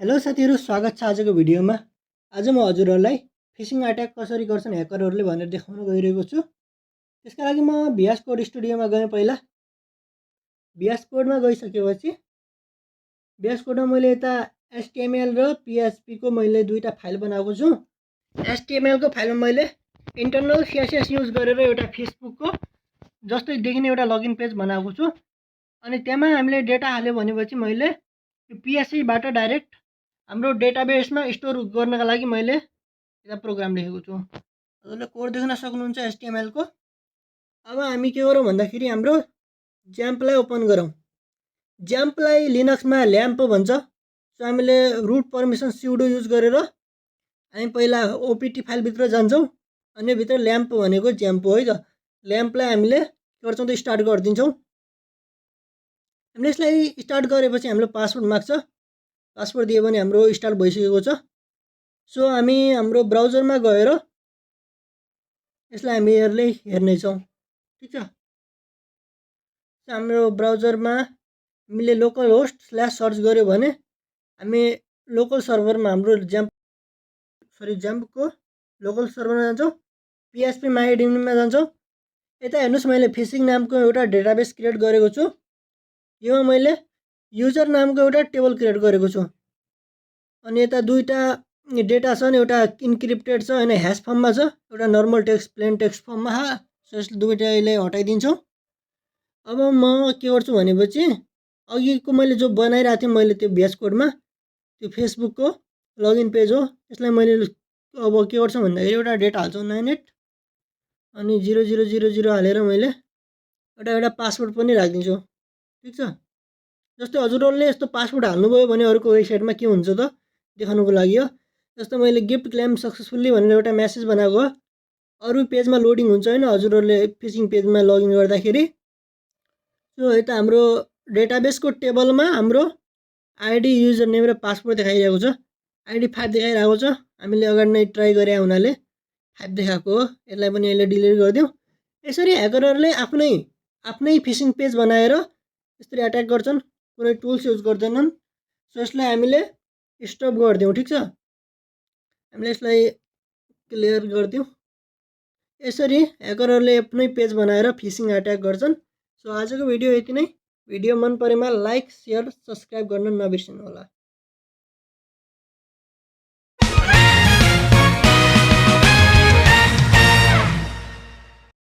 Hello साथीहरु, स्वागत छ आजको भिडियोमा। आज म हजुरहरुलाई फिशिङ अट्याक कसरी गर्छन् ह्याकरहरुले भनेर देखाउन गइरहेको छु। त्यसका लागि म VS कोड स्टुडियोमा गएँ। पहिला VS कोडमा गइसकेपछि VS कोडमा मैले यता HTML र PHP को मैले दुईटा फाइल बनाएको छु। HTML को फाइलमा मैले इन्टरनल CSS युज गरेर एउटा फेसबुक को जस्तै देखिने एउटा लगइन पेज बनाएको छु। अनि त्यहाँ हामीले डेटा हाल्यो भनेपछि मैले PHP बाट डाइरेक्ट हाम्रो डेटाबेसमा स्टोर गर्नका लागि मैले एउटा प्रोग्राम लेखेको छु। हजुरले कोड देख्न सक्नुहुन्छ HTML को। अब हामी के गरौँ भन्दाखेरि हाम्रो ज्याम्पलाई ओपन गरौँ। ज्याम्पलाई लिनक्समा ल्याम्प भन्छ। सो हामीले रुट पर्मिसन sudo युज गरेर हामी पहिला opt फाइल भित्र जान्छौँ अनि भित्र ल्याम्प भनेको ज्याम्प हो है त। ल्याम्पलाई हामीले के गर्छौँ त स्टार्ट गर्दिन्छौँ। हामीले यसलाई स्टार्ट गरेपछि हाम्रो पासवर्ड माग्छ। पासवर्ड दियो भने हाम्रो स्टार्ट भइसकेको छ। सो हामी हाम्रो ब्राउजरमा गएर यसलाई हामी हेर्ने छौं। ठीक छ। हाम्रो ब्राउजरमा हामीले लोकल होस्ट / सर्च गर्यो भने हामी लोकल सर्भरमा हाम्रो ज्याम्पको लोकल सर्भरमा जान्छौँ। PHP MyAdmin मा जान्छौँ। यता हेर्नुस्, मैले फिशिङ नामको एउटा डेटाबेस क्रिएट गरेको छु। यो मैले युजर नामको एउटा टेबल क्रिएट गरेको छु। अनि यता दुईटा डेटा छन्, एउटा इन्क्रिप्टेड छ हैन ह्याश फर्ममा छ, एउटा नर्मल टेक्स्ट प्लेन टेक्स्ट फर्ममा छ। सो यस दुईटालाई हटाइदिन्छौँ। अब म के गर्छु भनेपछि अघिको मैले जो बनाइराको थिएँ मैले त्यो VS कोडमा त्यो फेसबुकको लगइन पेज हो। यसलाई मैले अब के गर्छु भन्दाखेरि एउटा डेटा हाल्छु 98 अनि 0000 हालेर मैले एउटा पासवर्ड पनि राख्दिन्छु। ठीक छ। जस्तै हजुरहरुले यस्तो पासवर्ड हाल्नुभयो भने अरूको वेबसाइटमा के हुन्छ त देखाउनुको लागि हो। जस्तो मैले गिफ्ट क्लेम सक्सेसफुली भनेर एउटा मेसेज बनाएको हो। अरु पेजमा लोडिङ हुन्छ हैन हजुरहरुले फिशिङ पेजमा लगइन गर्दाखेरि। सो यता हाम्रो डेटाबेसको टेबलमा हाम्रो आईडी युजर नेम र पासवर्ड देखाइरहेको छ। आईडी 5 देखाइरहेको छ। हामीले अगाडि नै ट्राई गरे हुनाले 5 देखाएको हो। यसलाई पनि अहिले डिलिट गर्दियौ। यसरी ह्याकरहरुले आफ्नै फिशिङ पेज बनाएर यसरी अट्याक गर्छन्। कुनै टुल्स युज गर्दैनन्। सो यसलाई हामीले स्टप गर्दियौ। ठीक छ। हामीले यसलाई क्लियर गर्दियौ। यसरी ह्याकरहरुले आफ्नै पेज बनाएर फिशिङ अट्याक गर्छन्। सो आजको भिडियो यति नै। भिडियो मन परेमा लाइक, शेयर, सब्स्क्राइब गर्न नबिर्सनु होला।